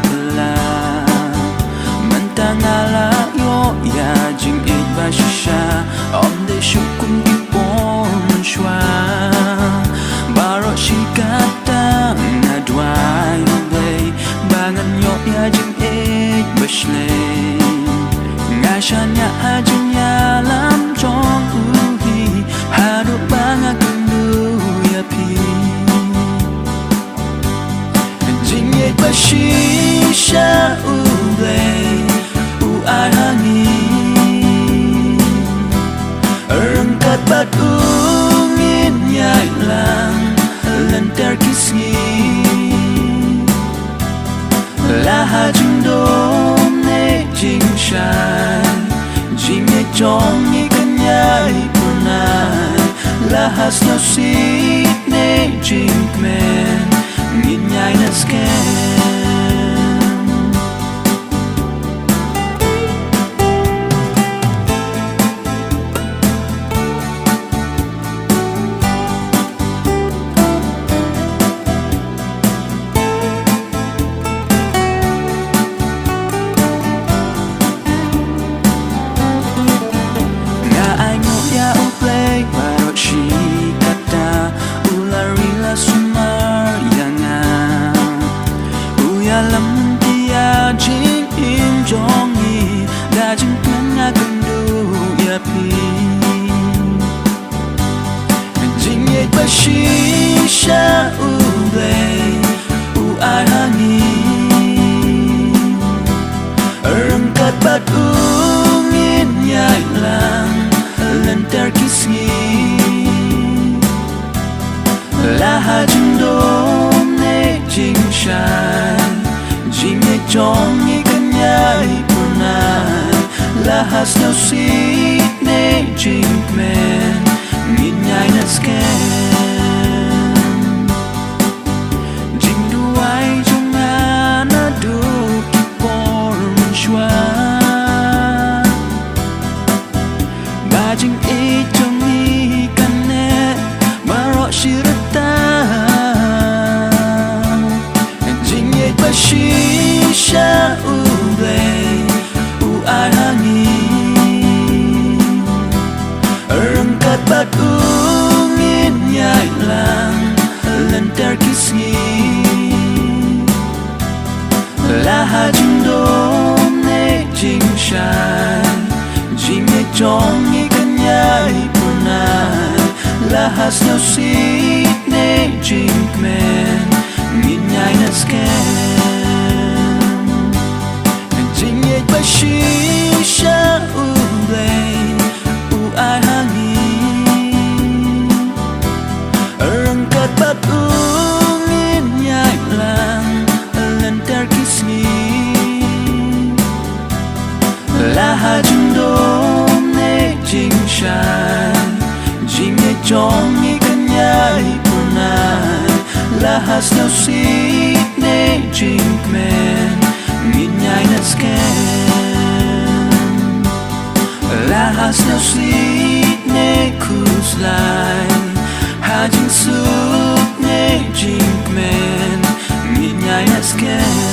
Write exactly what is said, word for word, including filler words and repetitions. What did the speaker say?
Pla mynta nga la ïoh ïa jingïeit ba shisha. Ym dei shuh kum ki por mynshuwa. Baroh shi katta nga duwai ïa U Blei ba ngan ïoh ïa jingïeit ba shlei. Nga shaniah ha jingïalam jong U hi haduh ba nga kynduh ïa phi. Jingïeit ba shisha U Blei u ai ha ngi. Ryngkat bad u ngin ïaid lang lynter ki sngi. La ha jingdum ne jingshai, jingïeit jong ngi kan ïai pynai. La ha sngewsih ne jingkmen, ngin ïai nang skhem. Nga ainguh ïa U Blei baroh shi katta, u la ri la sumar ïa nga. U ïalam ïa jingim jong ngi, da jingkmen nga kynduh ïa phi. Jingïeit ba shisha U Blei u ai ha ngi. Ryngkat bad u ngin ïaid lang lynter ki sngi. La ha jingdum ne jingshai, jingïeit jong ngi kan ïai pynai. La ha sngewsih ne jingkmen, ngin ïai nang skhem. Jingduwai jong nga naduh ki por mynshuwa, ba jingïeit jong ngi kan neh baroh shi rta. Jingïeit ba shisha U Blei u ai ha ngi. Ryngkat bad u ngin ïaid lang lynter ki sngi. La ha jingdum ne jingshai, jingïeit jong ngi kan ïai pynai. La ha sngewsih ne jingkmen, ngin ïai nang skhem. Jingïeit ba shisha U Blei u ai ha ngi. Ryngkat bad u ngin ïaid lang lynter ki sngi. La ha jingdum ne jingshai, jingïeit jong ngi kan ïai pynai. La ha sngewsih ne jingkmen, ngin ïai nang skhem. La ha sngewsih ne khuslai, ha jingsuk ne jingkmen, ngin ïai nang skhem.